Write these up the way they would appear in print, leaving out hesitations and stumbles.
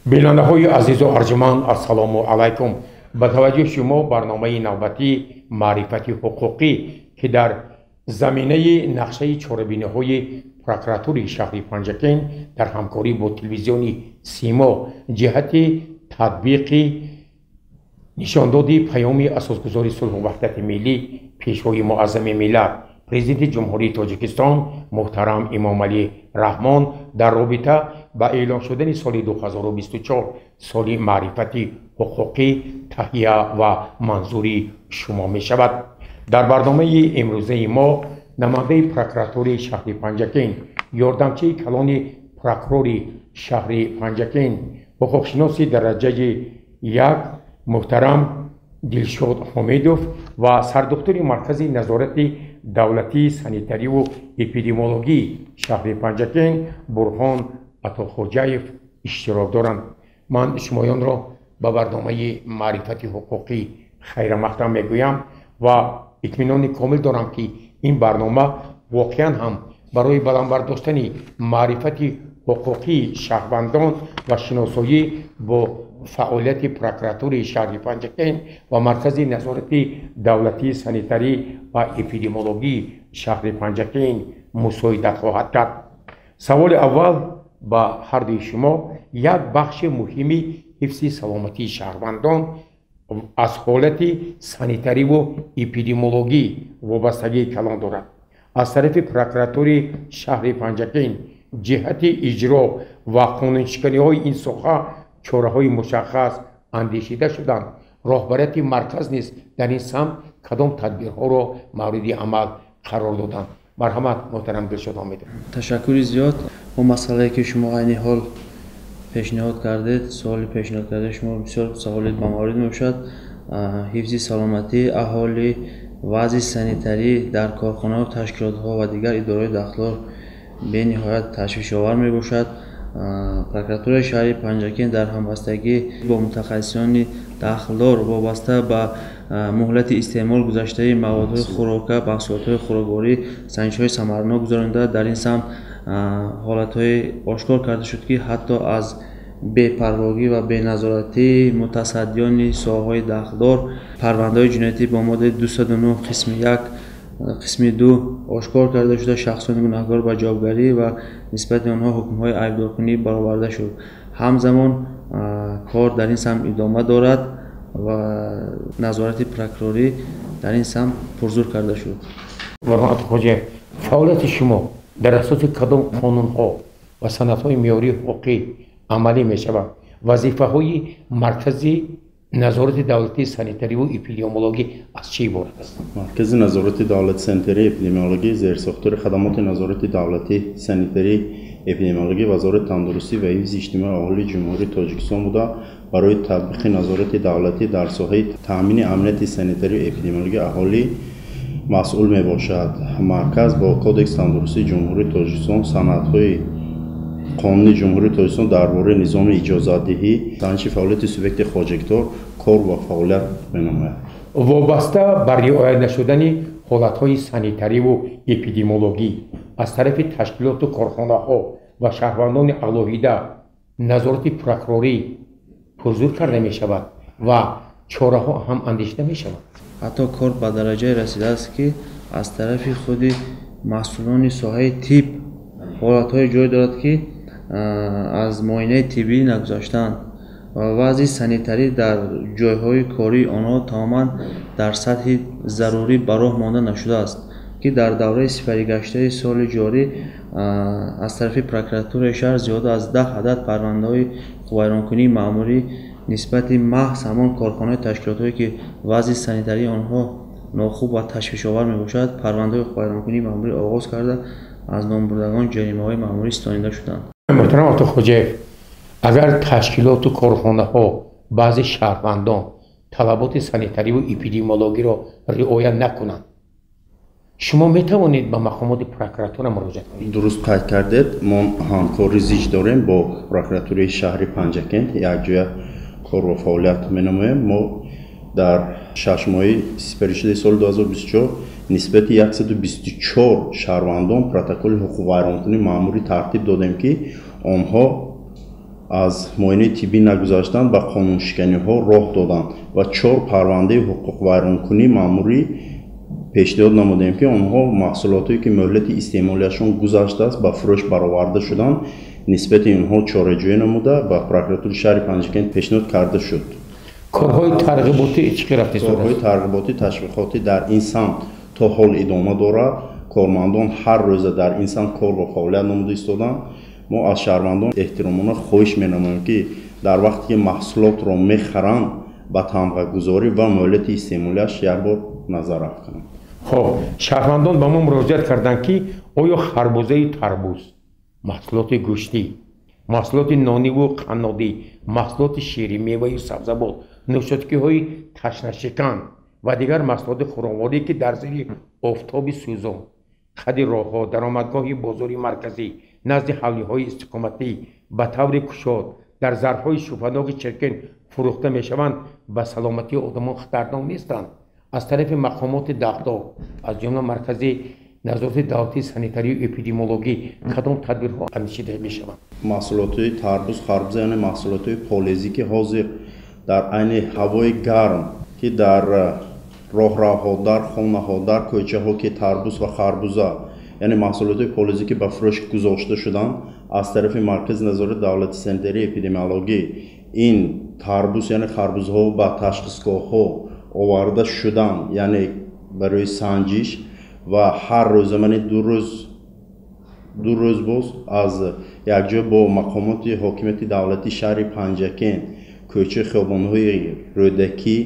Бинандаҳои азизу арҷуманд, ассалому алайкум. Ба таваҷҷӯҳи шумо барномаи навбатии маърифати ҳуқуқӣ, ки дар заминаи нақшаи чорабиниҳои прокуратураи шаҳри Панҷакент дар ҳамкорӣ бо телевизиони Симо ҷиҳати татбиқи нишондоди паёми асосгузори сулҳу ваҳдати миллӣ, Пешвои муаззами миллат, Президенти Ҷумҳурии Тоҷикистон муҳтарам Эмомалӣ Раҳмон дар робита ба эълон шудани соли 2024 соли маърифати ҳуқуқӣ таҳия ва манзури шумо мешавад. Дар барномаи имрӯзаи мо намояндаи прокуратураи шаҳри Панҷакент, ёрдамчии калони прокурори шаҳри Панҷакент, ҳуқуқшиноси дараҷаи як муҳтарам Дилшод Ҳомидов ва сардухтури Маркази назорати давлатии санитариву эпидемиологии шаҳри Панҷакент Бурҳон Атохоҷаев иштирок доранд. Ман шумоёнро ба барномаи маърифати ҳуқуқӣ хайрамақдам мегӯям ва итминони комил дорам, ки ин барнома воқеан ҳам барои баланд бардоштани маърифати ҳуқуқии шаҳрвандон ва шиносоӣ бо фаъолияти прокуратураи шаҳри Панҷакент ва Маркази назорати давлатии санитарӣ ва эпидемиологии шаҳри Панҷакент мусоидат хоҳад кард. Саволи аввал ба ҳардуи шумо: як бахши муҳими ҳифзи саломатии шаҳрвандон аз ҳолати санитариву эпидемиологӣ вобастагии калон дорад. Аз тарафи прокуратураи шаҳри Панҷакент ҷиҳати иҷро ва қонуншиканиҳои ин соҳа чораҳои мушаххас андешида шуданд. Роҳбарияти марказ низ дар ин самт кадом тадбирҳоро мавриди амал қарор доданд? Марҳамат, муҳтарам Дилшод Ҳомидов. Ташаккури зиёд. Он масъалае, ки шумо айни ҳол пешниҳод кардед, суоли пешниҳод кардаи шумо бисёр саволи бамаврид мебошад. Ҳифзи саломатии аҳолӣ, вазъи санитарӣ дар корхонаву ташкилотҳо ва дигар идораҳои дахлдор бениҳоят ташвишовар мебошад. Прокуратураи шаҳри Панҷакент дар ҳамбастагӣ бо мутахассисони дахлдор вобаста ба муҳлати истеъмол гузаштаи маводҳои хӯрока, маҳсулотҳои хӯрокворӣ санҷишҳои самаранок гузаронида, дар ин самт ҳолатҳое ошкор карда шуд, ки ҳатто аз бепарвогӣ ва беназоратии мутасаддиёни соҳаҳои дахлдор парвандаҳои ҷиноятӣ бо моддаи 209 қисми 1, қисми 2 ошкор карда шуда, шахсони гунаҳкор ба ҷавобгарӣ ва нисбати онҳо ҳукмҳои айбдоркунӣ бароварда шуд. Ҳамзамон кор дар ин самт идома дорад ва назорати прокурорӣ дар ин самт пурзур карда шуд. Бурҳон Атохоҷаев, фаъолияти шумо дар асоси кадом қонунҳо ва санадҳои меъёрии ҳуқуқӣ амалӣ мешавад? Вазифаҳои Маркази назорати давлатии санитариву эпидемиологӣ аз чӣ иборат аст? Маркази назорати давлати санитарии эпидемиологӣ зерсохтори хадамоти назорати давлатии санитарии эпидемиологӣ Вазорати тандурустӣ ва ҳифзи иҷтимоии аҳолии Ҷумҳурии Тоҷикистон буда, барои татбиқи назорати давлатӣ дар соҳаи таъмини амнияти санитарию эпидемиологии аҳолӣ масъул мебошад. Марказ бо Кодекси тандурустии Ҷумҳурии Тоҷикистон, санадҳои қонуни Ҷумҳурии Тоҷикистон дар бораи низоми иҷозатдиҳӣ, санҷиши фаъолияти субъекти хоҷагидор кор ва фаъолият менамояд. Вобаста ба риоя нашудани ҳолатҳои санитариву эпидемиологӣ аз тарафи ташкилоту корхонаҳо ва шаҳрвандони алоҳида назорати прокурорӣ пурзур карда мешавад ва чораҳо ҳам андешида мешавад. Ҳатто кор ба дараҷае расидааст, ки аз тарафи худи масъулони соҳаи тиб ҳолатҳое ҷой дорад, ки аз муоинаи тиббӣ нагузаштанд ва вазъи санитарӣ дар ҷойҳои кории онҳо тамоман дар сатҳи зарурӣ ба роҳ монда нашудааст, ки дар давраи сипаригаштаи соли ҷорӣ аз тарафи прокуратураи шаҳр зиёда аз 10 адад парвандаҳои ҳуқуқвайронкунии маъмурӣ нисбати маҳз ҳамон корхонаи ташкилотҳое, ки вазъи санитарии онҳо нохуб ва ташвишовар мебошад, парвандаҳои ҳуқуқвайронкунии маъмурӣ оғоз карда, аз номбурдагон ҷаримаҳои маъмурӣ ситонида шуданд. Муҳтарам Атохоҷаев, агар ташкилоту корхонаҳо, баъзе шаҳрвандон талаботи санитариву эпидемиологиро риоя накунанд, шумо метавонед ба мақомоти прокуратура муроҷиат кунед? Дуруст қайд кардед, мо ҳамкори зич дорем бо прокуратураи шаҳри Панҷакент, якҷоя кор ва фаъолият менамоем. Мо дар 6 моҳаи сипаришудаи соли 2024 нисбати 124 шаҳрвандон протоколи ҳуқуқвайронкунии маъмурӣ тартиб додем, ки онҳо аз муоинаи тиббӣ нагузаштанд, ба қонуншиканиҳо роҳ доданд ва 4 парвандаи ҳуқуқвайронкунӣ маъмурӣ пешниҳод намудем, ки онҳо маҳсулотое ки муҳлати истеъмолиашон гузаштааст ба фурӯш бароварда шуданд, нисбати инҳо чораҷӯӣ намуда ба прокуратураи шаҳри Панҷакент пешниҳод карда шуд. Корҳои тарғиботӣ чӣ қадр рафта истодааст? Корҳои тарғиботӣ ташвиқотӣ дар ин самт то ҳол идома дорад. Кормандон ҳар рӯза дар ин самт кор ва фаъолият намуда истоданд. Мо аз шаҳрвандон эҳтиромона хоҳиш менамоем, ки дар вақте ки маҳсулотро мехаранд, ба тамғагузорӣ ва муҳлати истеъмолиаш як бор назар афкананд. Хоб, шаҳрвандон ба мо муроҷиат карданд, ки оё харбузаи тарбуз, маҳсулоти гӯштӣ, маҳсулоти нониву қаннодӣ, маҳсулоти ширӣ, меваю сабзавот, нӯшокиҳои ташнашикан ва дигар маҳсулоти хӯрокворӣ, ки дар зери офтоби сӯзон, қади роҳҳо, даромадгоҳи бозори марказӣ, назди ҳавлиҳои истиқоматӣ ба таври кушод дар зарфҳои шубҳаноки черкен фурӯхта мешаванд, ба саломатии одамон хатарнок нестанд? Аз тарафи мақомоти дахлдор, аз ҷумла Маркази назорати давлатии санитарию эпидемиологӣ кадом тадбирҳо андешида мешаванд? Маҳсулотҳои тарбуз, харбуза, яъне маҳсулотҳои полезӣ, ки ҳозир дар айни ҳавои гарм, ки дар роҳравҳо, дар хонаҳо, дар кӯчаҳо, ки тарбуз ва харбуза, яъне маҳсулотҳои полезӣ, ки ба фурӯш гузошта шуданд, аз тарафи Маркази назорати давлати санитарии эпидемиологӣ ин тарбуз, яъне харбузҳо ба ташхисгоҳҳо оварда шуданд, яъне барои санҷиш, ва ҳар рӯза, мани ду рӯз боз аз якҷо бо мақомоти ҳокимияти давлати шаҳри Панҷакент, кӯчаи хиёбонҳои Рӯдакӣ,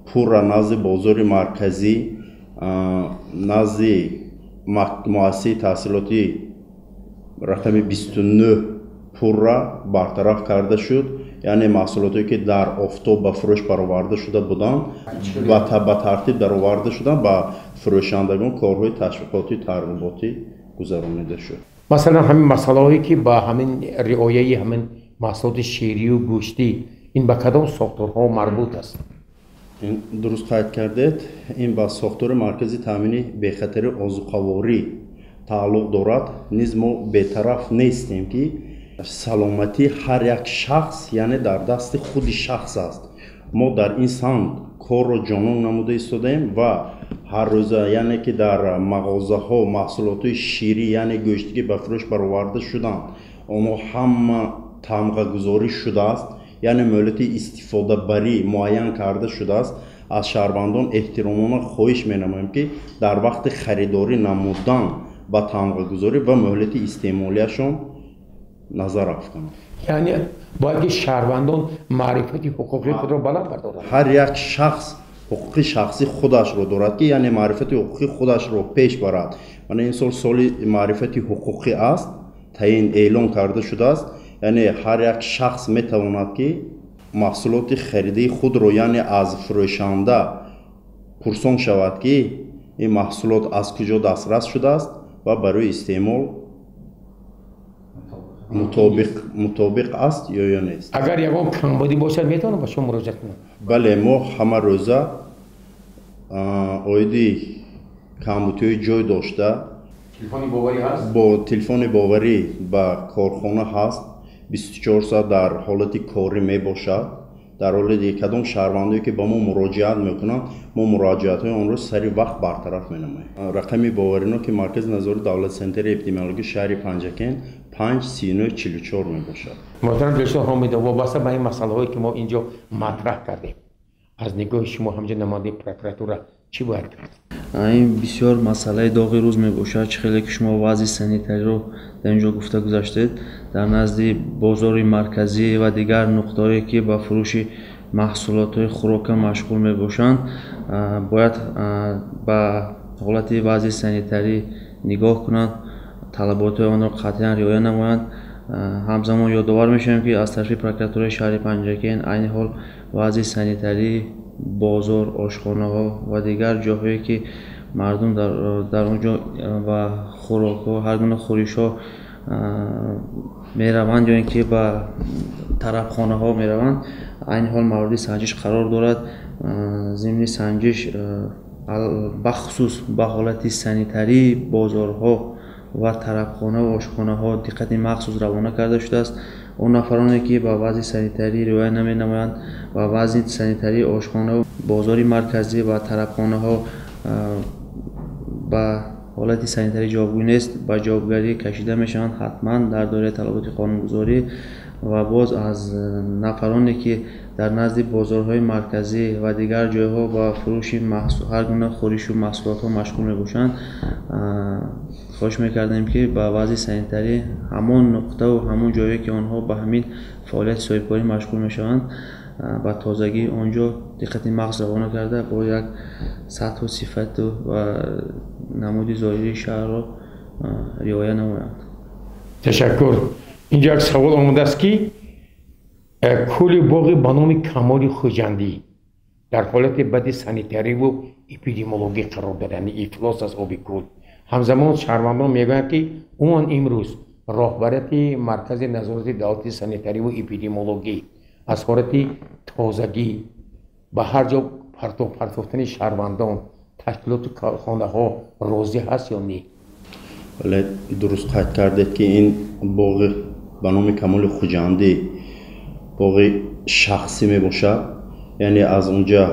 пурра назди бозори марказӣ, назди муассисаи таҳсилоти рақами 29 пурра бартараф карда шуд. Яъне маҳсулотое ки дар офтоб ба фурӯш бароварда шуда буданд, ба тартиб дароварда шуданд, ба фурӯшандагон корҳои ташвиқотӣ тарғиботӣ гузаронида шуд. Масалан, ҳамин масъалаҳое ки ба ҳамин риояи ҳамин маҳсулоти ширию гӯштӣ, ин ба кадом сохторҳо марбут аст? Ин дуруст қайд кардед, ин ба сохтори Маркази таъмини бехатари озуқаворӣ тааллуқ дорад. Низ мо бетараф нестем, ки саломатии ҳар як шахс, яъне дар дасти худи шахс аст. Мо дар ин самт корро ҷонон намуда истодаем ва ҳар рӯза, яъне ки дар мағозаҳо маҳсулотҳои ширӣ, яъне гӯштӣ, ки ба фурӯш бароварда шуданд, онҳо ҳама тамғагузорӣ шудааст, яъне муҳлати истифодабарӣ муайян карда шудааст. Аз шаҳрвандон эҳтиромона хоҳиш менамоем, ки дар вақти харидорӣ намудан ба тамғагузорӣ ва муҳлати истеъмолиашон назар афкананд. Яъне бояд ки шаҳрвандон маърифати ҳуқуқии худро баланд бардоранд. Ҳар як шахс ҳуқуқи шахсии худашро дорад, ки яъне маърифати ҳуқуқии худашро пеш барад. Мана ин сол соли маърифати ҳуқуқӣ аст, таъин эълон карда шудааст. Яъне ҳар як шахс метавонад, ки маҳсулоти харидаи худро, яъне аз фурӯшанда пурсон шавад, ки ин маҳсулот аз куҷо дастрас шудааст ва барои истеъмол мутобиқ аст ё нест. Агар ягон камбудӣ бошад, метавонам ба шумо муроҷиат кунам? Бале, мо ҳама рӯза оиди камбудиҳои ҷой дошта телефони боварӣ ҳаст? Бо телефони боварӣ ба корхона ҳаст, 24 соат дар ҳолати корӣ мебошад. Дар ҳолати кадом шаҳрвандое ки ба мо муроҷиат мекунанд, мо муроҷиатҳои онро сари вақт бартараф менамоем. Рақами боварино ки Маркази назорати давлати санитарии эпидемиологии шаҳри Панҷакент 5 39 44 мебошад. Муҳтарам Дилшод Ҳомидов, вобаста ба ин масъалаҳое ки мо инҷо матраҳ кардем, аз нигоҳи шумо ҳамчун намояндаи прокуратура чӣ бояд кард? Ин бисёр масъалаи доғи рӯз мебошад. Чӣ хеле ки шумо вазъи санитариро дар ин ҷо гуфта гузаштед, дар назди бозори марказӣ ва дигар нуқтаҳое ки ба фурӯши маҳсулотҳои хӯрока машғул мебошанд, бояд ба ҳолати вазъи санитарӣ нигоҳ кунанд, талаботҳои онро қатъиян риоя намоянд. Ҳамзамон ёдовар мешавем, ки аз тарафи прокуратураи шаҳри Панҷакент айни ҳол вазъи санитарии бозор, ошхонаҳо ва дигар ҷоҳое ки мардум дар он ҷо ба хӯрокҳо, ҳар гуна хӯришҳо мераванд ё ин ки ба тарабхонаҳо мераванд, айни ҳол мавриди санҷиш қарор дорад. Зимни санҷиш бахусус ба ҳолати санитарии бозорҳо ва тарабхона ва ошхонаҳо диққати махсус равона карда шудааст Он нафароне ки ба вазъи санитарӣ риоя наменамоянд ва вазъи санитарии ошхона, бозори марказӣ ва тарабхонаҳо ба ҳолати санитарӣ ҷавобгӯ нест, ба ҷавобгарӣ кашида мешаванд ҳатман дар доираи талаботи қонунгузорӣ. Ва боз аз нафароне ки дар назди бозорҳои марказӣ ва дигар ҷойҳо ба фурӯши ҳар гуна хӯришу маҳсулотҳо машғул мебошанд, хоҳиш мекардем ки ба вазъи санитарӣ ҳамон нуқтаву ҳамон ҷое ки онҳо ба ҳамин фаъолияти соҳибкорӣ машғул мешаванд, ба тозагии он ҷо диққати махсус равона карда, бо як сатҳу сифату ва намуди зоҳирии шаҳрро риоя намоянд. Ташаккур. Инҷо як савол омадааст ки кӯли боғи ба номи Камоли Хуҷандӣ дар ҳолати бади санитариву эпидемиологӣ қарор дорад, яъне ифлос аз оби кӯл. Ҳамзамон шаҳрвандон мегӯянд ки умуман имрӯз роҳбарияти Маркази назорати давлати санитариву эпидемиологӣ аз ҳолати тозагӣ ба ҳар ҷо партофтани шаҳрвандон, ташкилоту корхонаҳо розӣ ҳаст ё не? Вале дуруст қайд кардед ки ин боғи ба номи Камоли Хуҷандӣ боғи шахсӣ мебошад, яъне аз онҷа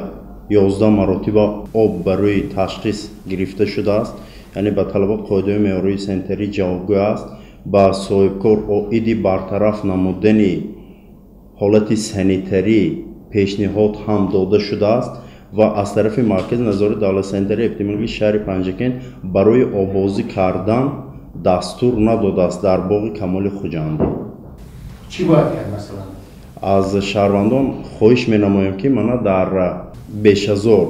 11 маротиба об барои ташхис гирифта шудааст, яъне ба талабот қоидаҳои меъёрии санитарӣ ҷавобгӯ аст. Ба соҳибкор оиди бартараф намудани ҳолати санитарӣ пешниҳод ҳам дода шудааст ва аз тарафи Маркази назорати давлати санитарии эпидемиологии шаҳри Панҷакент барои обозӣ кардан дастур надодааст дар боғи Камоли Хуҷандӣ. Чӣ бояд кард масалан? Аз шаҳрвандон хоҳиш менамоем ки мана дар Бешазор,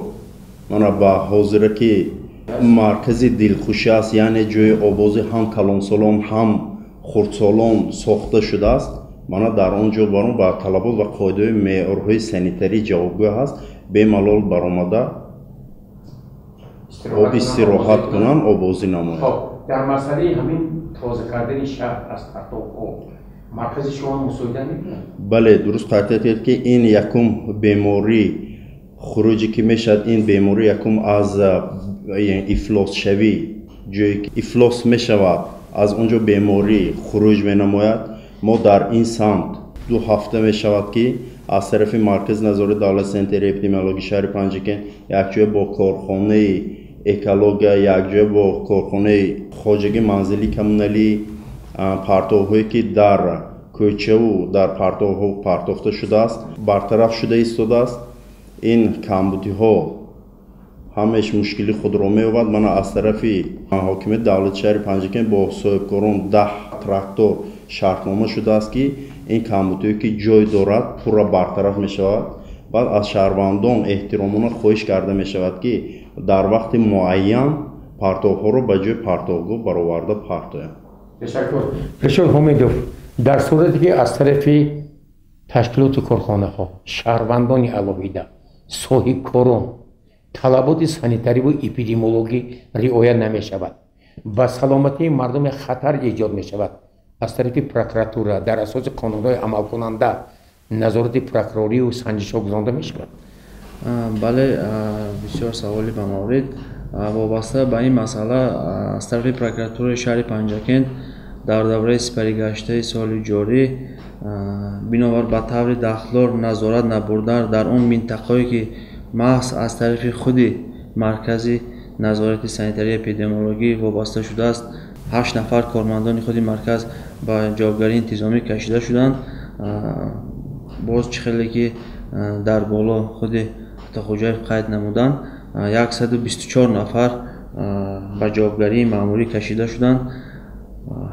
мана ба ҳозира ки маркази дилхушӣ аст, яъне ҷои обозӣ ҳам калонсолон ҳам хурдсолон сохта шудааст, мана дар он ҷо барон ба талабот ва қоидаҳои меъёрҳои санитарӣ ҷавобгӯ ҳаст, бемалол баромада об истироҳат кунанд, обозӣ намоянд. Дар масъалаи ҳамин тоза кардани шаҳр аз партовҳо маркази шумо мусоидат мекунад? Бале, дуруст қайд кардед ки ин якум беморӣ хуруҷе ки мешавад, ин беморӣ якум аз ифлосшавӣ, ҷое ки ифлос мешавад, аз он ҷо беморӣ хуруҷ менамояд. Мо дар ин самт 2 ҳафта мешавад ки аз тарафи Маркази назорати давлати санитарии эпидемиологии шаҳри Панҷакент якҷоя бо корхонаи экология, якҷоя бо корхонаи хоҷагии манзилии коммуналӣ партовҳое ки дар кӯчаву дар партовҳо партофта шудааст, бартараф шуда истодааст. Ин камбудиҳо ҳамеш мушкили худро меёбад. Мана аз тарафи ҳокимияти давлати шаҳри Панҷакент бо соҳибкорон 10 трактор шартнома шудааст ки ин камбудиҳое ки ҷой дорад пурра бартараф мешавад. Баъд аз шаҳрвандон эҳтиромона хоҳиш карда мешавад ки дар вақти муайян партовҳоро ба ҷои партовгоҳ бароварда партоянд. Ташаккур. Ришод Ҳумидов, дар сурате ки аз тарафи ташкилоту корхонаҳо, шаҳрвандони алоҳида, соҳибкорон талаботи санитариву эпидемиологӣ риоя намешавад, ба саломатии мардуме хатар эҷод мешавад, аз тарафи прокуратура дар асоси қонунҳои амалкунанда назорати прокурорию санҷишҳо гузаронда мешавад? Бале, бисёр саволи ба маврид. Вобаста ба ин масъала аз тарафи прокуратураи шаҳри Панҷакент дар давраи сипаригаштаи соли ҷорӣ бинобар ба таври дахлдор назорат набурдан дар он минтақаҳое ки маҳз аз тарафи худи Маркази назорати санитарии эпидемиологӣ вобаста шудааст, 8 нафар кормандони худи марказ ба ҷавобгарии интизомӣ кашида шуданд. Боз чӣ хеле ки дар боло худи Атохӯҷаев қайд намуданд, 124 нафар ба ҷавобгарии маъмурӣ кашида шуданд.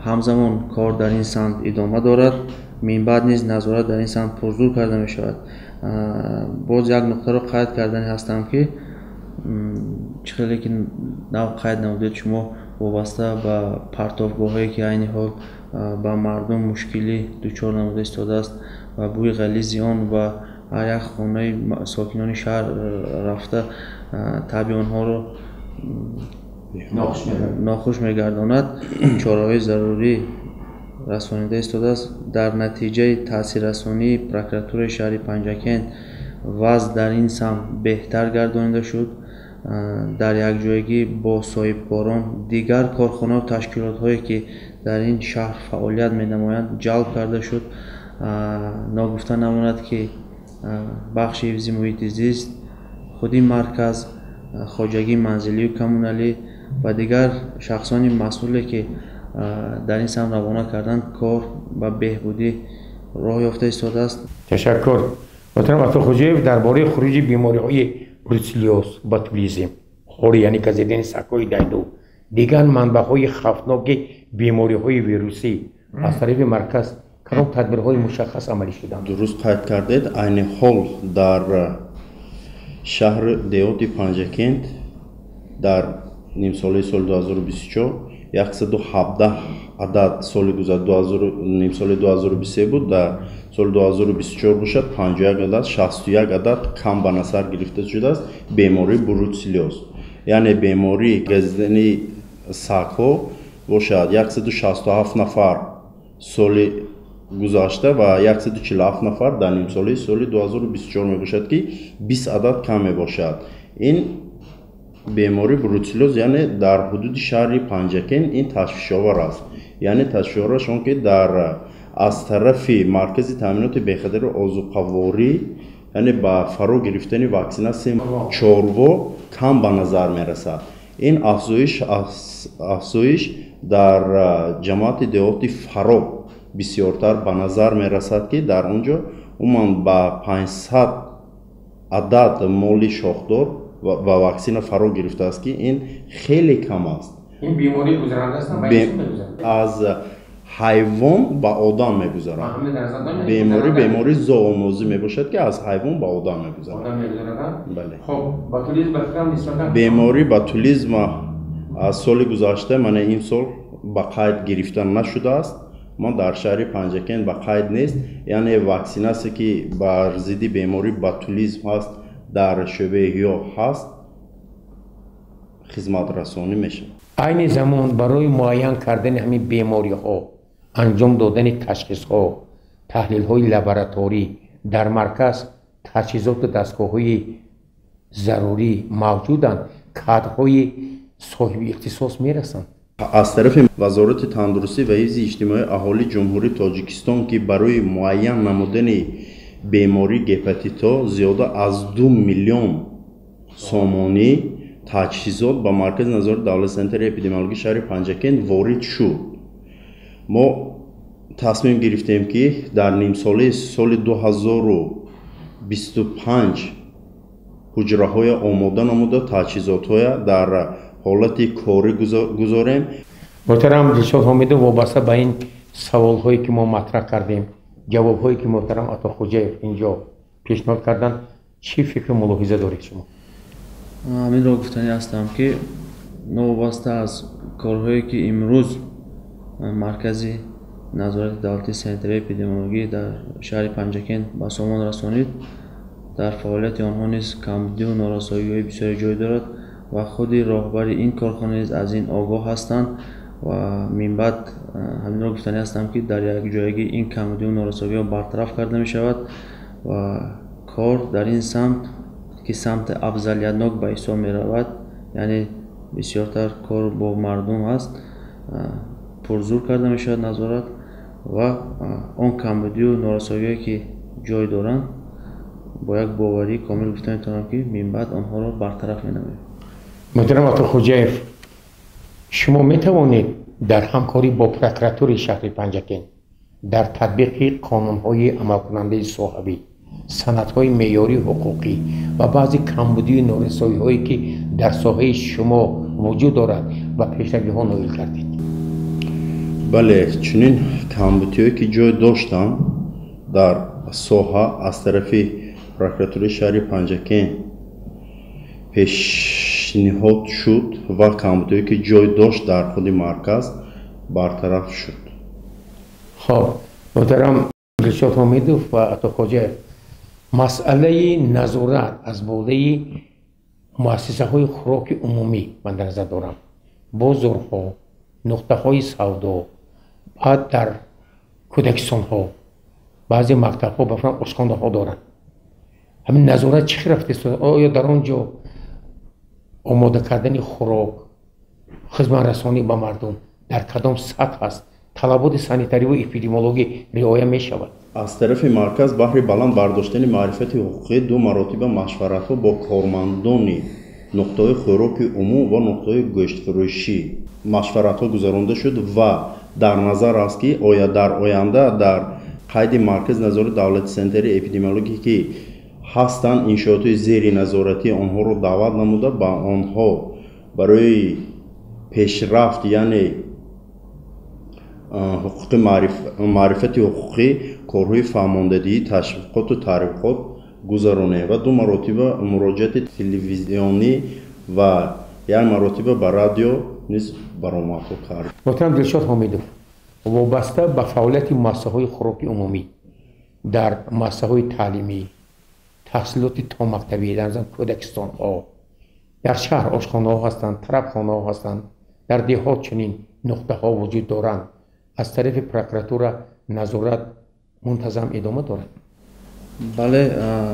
Ҳамзамон кор дар ин самт идома дорад. Минбаъд низ назорат дар ин самт пурзур карда мешавад. Боз як нуқтаро қайд кардани ҳастам ки чӣ хеле ки нав қайд намудед шумо вобаста ба партовгоҳҳое ки айни ҳол ба мардум мушкилӣ дучор намуда истодааст ва бӯи ғализи он ба ҳар як хонаи сокинони шаҳр рафта табъи онҳоро нохуш мегардонад, чораҳои зарурӣ расонида истодааст. Дар натиҷаи таъсиррасонии прокуратураи шаҳри Панҷакент вазъ дар ин самт беҳтар гардонида шуд. Дар якҷоягӣ бо соҳибкорон, дигар корхонаву ташкилотҳое ки дар ин шаҳр фаъолият менамоянд, ҷалб карда шуд. Ногуфта намонад, ки бахши ҳифзи муҳити зист, худи марказ, хоҷагии манзилию коммуналӣ ва дигар шахсони масъуле, ки дар ин самт равона карданд, кор ба беҳбудӣ роҳ ёфта истодааст. Ташаккур. Муҳтарам Атохӯҷаев, дар бораи хуруҷи бемориҳои бруцеллёз, ботулизм, хори, яъне газидани сагҳои дайду, дигар манбаъҳои хавфноки бемориҳои вирусӣ аз тарафи марказ кадом тадбирҳои мушаххас амалӣ шуданд? Дуруст қайд кардед. Айни ҳол дар шаҳри деҳоти Панҷакент дар нимсолаи соли 2024 117 адад, соли гузашта нимсолаи 2023 буд, дар соли 2024 бошад 51 адад, 61 адад кам ба назар гирифта шудааст бемории бруцеллёз, яъне бемории газидани сагҳо бошад 167 нафар соли гузашта ва 147 нафар дар нимсолаи соли 2024 мебошад, ки 20 адад кам мебошад. Ин бемории бруцеллёз, яъне дар ҳудуди шаҳри Панҷакент ин ташвишовар аст, яъне ташвишовараш он ки дар аз тарафи маркази таъминоти бехатари озуқаворӣ, яъне ба фаро гирифтани ваксинатсияи чорво кам ба назар мерасад. Ин афзоиш дар ҷамоати деҳоти Фароб бисёртар ба назар мерасад, ки дар он ҷо умуман ба 500 адад моли шохдор ва ваксина фаро гирифтааст, ки ин хеле кам аст. Ин беморӣ гузаранда аст? Аз ҳайвон ба одам мегузарад. Беморӣ бемории зоонозӣ мебошад, ки аз ҳайвон ба одам мегузарад. Бале, бемории ботулизм аз соли гузашта, мана имсол ба қайд гирифта нашудааст, ма дар шаҳри Панҷакент ба қайд нест, яъне ваксинатсия, ки бар зидди бемории ботулизм ҳаст, дар шӯъбаи ҳиё ҳаст, хизматрасонӣ мешавад. Айни замон барои муайян кардани ҳамин бемориҳо, анҷом додани ташхисҳо, таҳлилҳои лабораторӣ дар марказ таҷҳизоту дастгоҳҳои зарурӣ мавҷуданд? Кадрҳои соҳиби ихтисос мерасанд? Аз тарафи Вазорати тандурустӣ ва ҳифзи иҷтимоии аҳолии Ҷумҳурии Тоҷикистон, ки барои муайян намудани бемории гепатито зиёда аз 2 миллион сомонӣ таҷҳизот ба маркази назорати давлати санитарии эпидемиологии шаҳри Панҷакент ворид шуд. Мо тасмим гирифтем, ки дар нимсолаи соли 2025 ҳуҷраҳоя омода намуда, таҷҳизотҳоя дар ҳолати корӣ гузорем. Муҳтарам Дилшод Ҳомидов, вобаста ба ин саволҳое, ки мо матраҳ кардем, ҷавобҳое, ки муҳтарам Атохӯҷаев инҷо пешниҳод карданд, чӣ фикру мулоҳиза доред шумо? Ҳаминро гуфтанӣ ҳастам, ки новобаста аз корҳое, ки имрӯз маркази назорати давлатии санитарии эпидемиологӣ дар шаҳри Панҷакент ба сомон расонид, дар фаъолияти онҳо низ камбудиву норасоиҳои бисёре ҷой дорад ва худи роҳбари ин корхона низ аз ин огоҳ ҳастанд ва минбаъд ҳаминро гуфтанӣ ҳастам, ки дар якҷоягӣ ин камбудиву норасоиҳо бартараф карда мешавад ва кор дар ин самт, ки самти афзалиятнок ба ҳисоб меравад, яъне бисёртар кор бо мардум аст, пурзур карда мешавад назорат ва он камбудиву норасоиҳое, ки ҷой доранд, бо як боварии комил гуфта метавонам, ки минбаъд онҳоро бартараф менамоем. Муҳтарам Атохӯҷаев, шумо метавонед дар ҳамкорӣ бо прокуратураи шаҳри Панҷакент дар татбиқи қонунҳои амалкунандаи соҳавӣ, санадҳои меъёрии ҳуқуқӣ ва баъзе камбудию норасоиҳое, ки дар соҳаи шумо вуҷуд дорад, ба пешравиҳо ноил кардед? Бале, чунин камбудиҳое, ки ҷой доштанд дар соҳа, аз тарафи прокуратураи шаҳри Панҷакент пешниҳод шуд ва камбудиҳое, ки ҷой дошт, дар худи марказ бартараф шуд. Хоб, муҳтарам Дилшод Ҳомидов ва Атохоҷаев, масъалаи назорат аз болаи муассисаҳои хӯроки умумӣ ман дар назар дорам, бозорҳо, нуқтаҳои савдо, баъд дар кӯдакистонҳо, баъзе мактабҳо ба фарз ошхонаҳо доранд. Ҳамин назорат чӣ хел рафтааст? Оё дар он ҷо омода кардани хӯрок, хизматрасонӣ ба мардум дар кадом сатҳ аст? Талаботи санитариву эпидемиологӣ риоя мешавад? Аз тарафи марказ баҳри баланд бардоштани маърифати ҳуқуқӣ ду маротиба машваратҳо бо кормандони нуқтаҳои хӯроки умум ва нуқтаҳои гӯштфурӯшӣ машваратҳо гузаронда шуд ва дар назар аст, ки оя дар оянда дар қайди маркази назорати давлати санитарии эпидемиологӣ, ки ҳастанд иншоотҳои зери назоратӣ, онҳоро даъват намуда ба онҳо барои пешрафт, яъне ҳуқуқи маърифати ҳуқуқӣ корҳои фаҳмондадиҳӣ, ташвиқоту таърифот гузаронем ва ду маротиба муроҷиати телевизионӣ ва як маротиба ба радио низ баромадҳо кард. Муҳтарам Дилшод Ҳомидов, вобаста ба фаъолияти муассисаҳои хӯроки умумӣ дар муассисаҳои таълимӣ, таҳсилоти томактабӣ, дар кӯдакистонҳо, дар шаҳр ошхонаҳо ҳастанд, тарабхонаҳо ҳастанд, дар деҳот чунин нуқтаҳо вуҷуд доранд, аз тарафи прокуратура назорат мунтазам идома дорад? Бале,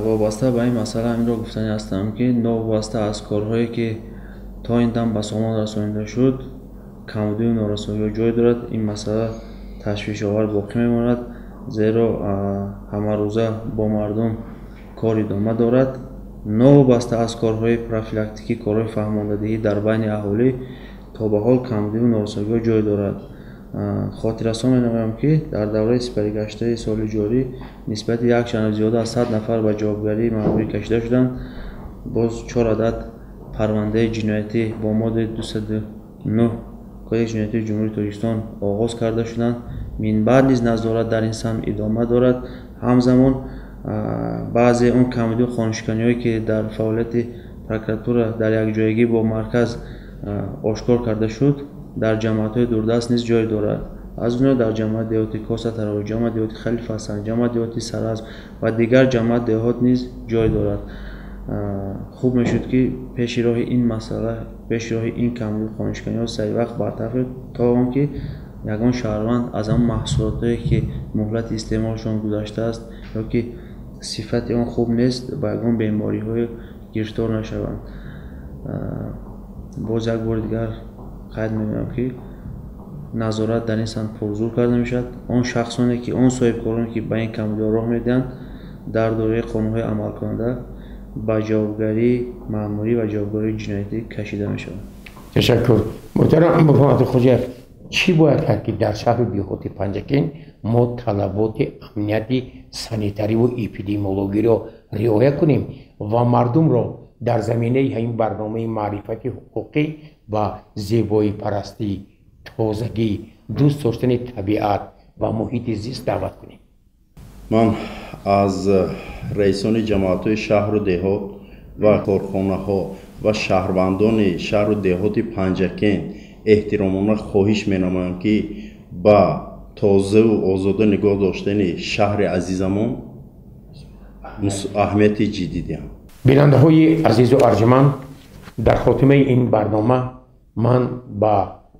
вобаста ба ин масъала инро гуфтанӣ ҳастам, ки новобаста аз корҳое, ки то ин дам ба сомон расонида шуд, камбудию норасоиҳо ҷой дорад. Ин масъала ташвишовар боқӣ мемонад, зеро ҳамарӯза бо мардум кор идома дорад. Новобаста аз корҳои профилактикӣ, корҳои фаҳмондадиҳӣ дар байни аҳолӣ, то ба ҳол камбудию норасоиҳо ҷой дорад. Хотиррасон менамоям, ки дар давраи сипаригаштаи соли ҷорӣ нисбати якчанд зиёда аз 100 нафар ба ҷавобгарии маъмурӣ кашида шуданд. Боз 4 адад парвандаи ҷиноятӣ бо моддаи 209 Кодекси ҷиноятии Ҷумҳурии Тоҷикистон оғоз карда шуданд. Минбаъд низ назорат дар ин самт идома дорад. Ҳамзамон баъзе он камбудию қонуншиканиҳое, ки дар фаъолияти прокуратура дар якҷоягӣ бо марказ ошкор карда шуд, дар ҷамоатҳои дурдаст низ ҷой дорад. Аз ҷумла дар ҷамоати деҳоти Косатарови, ҷамоати деҳоти Халифасан, ҷамоати деҳоти Саразм ва дигар ҷамоат деҳот низ ҷой дорад. Хуб мешуд, ки пеши роҳи ин масъала, пеши роҳи ин камбудию қонуншиканиҳо саривақт бартараф шуд, то он ки ягон шаҳрванд аз ҳамон маҳсулотое, ки муҳлати истеъмолшон гузаштааст ё ки сифати он хуб нест, ба ягон бемориҳое гирифтор нашаванд. Боз як бори дигар қайд мекунам, ки назорат дар ин самт пурзур карда мешавад. Он шахсоне ки, он соҳибкороне, ки ба ин камбудиҳо роҳ медиҳанд, дар доираи қонунҳои амалкунанда ба ҷавобгарии маъмурӣ ва ҷавобгарии ҷиноятӣ кашида мешаванд. Ташаккур. Муҳтарам Бурҳон Атохӯҷаев, чӣ бояд кард, ки дар шаҳру деҳоти Панҷакент мо талаботи амнияти санитариву эпидемиологиро риоя кунем ва мардумро дар заминаи ҳамин барномаи маърифати ҳуқуқӣ ва зебоипарастӣ, тозагӣ, дӯст доштани табиат ва муҳити зист даъват кунем? Ман аз раисони ҷамоатҳои шаҳру деҳот ва корхонаҳо ва шаҳрвандони шаҳру деҳоти Панҷакент эҳтиромона хоҳиш менамоям, ки ба тозаву озода нигоҳ доштани шаҳри азизамон аҳамияти ҷиддӣ диҳанд. Бинандаҳои азизу арҷманд, дар хотимаи ин барнома ман ба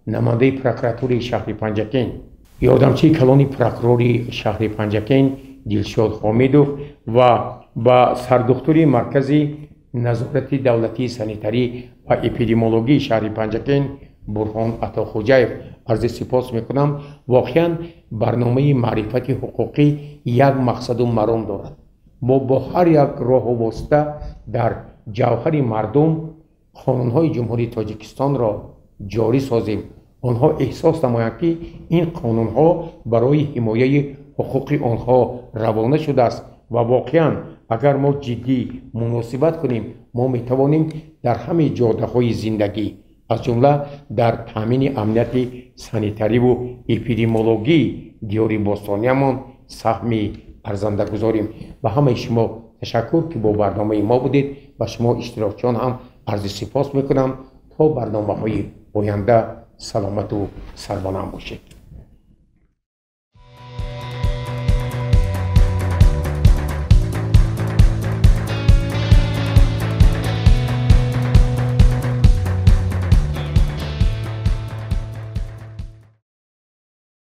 намояндаи прокуратураи шаҳри Панҷакент, ёрдамчии калони прокурори шаҳри Панҷакент Дилшод Ҳомидов ва ба сардухтури маркази назорати давлатии санитарӣ ва эпидемиологии шаҳри Панҷакент Бурҳон Атохӯҷаев арзи сипос мекунам. Воқеан барномаи маърифати ҳуқуқӣ як мақсаду маром дорад. Мо бо ҳар як роҳу восита дар ҷавҳари мардум қонунҳои Ҷумҳурии Тоҷикистонро ҷорӣ созем. Онҳо эҳсос намоянд, ки ин қонунҳо барои ҳимояи ҳуқуқи онҳо равона шудааст ва воқеан агар мо ҷиддӣ муносибат кунем, мо метавонем дар ҳамаи ҷодаҳои зиндагӣ, аз ҷумла дар таъмини амнияти санитариву эпидемиологии диёри бостониямон саҳми арзанда гузорем. Ба ҳамаи шумо ташаккур, ки бо барномаи мо будед. Ба шумо иштирокчиён ҳам арзи сипос мекунам. То барномаҳои оянда саломату сарбаланд бошед.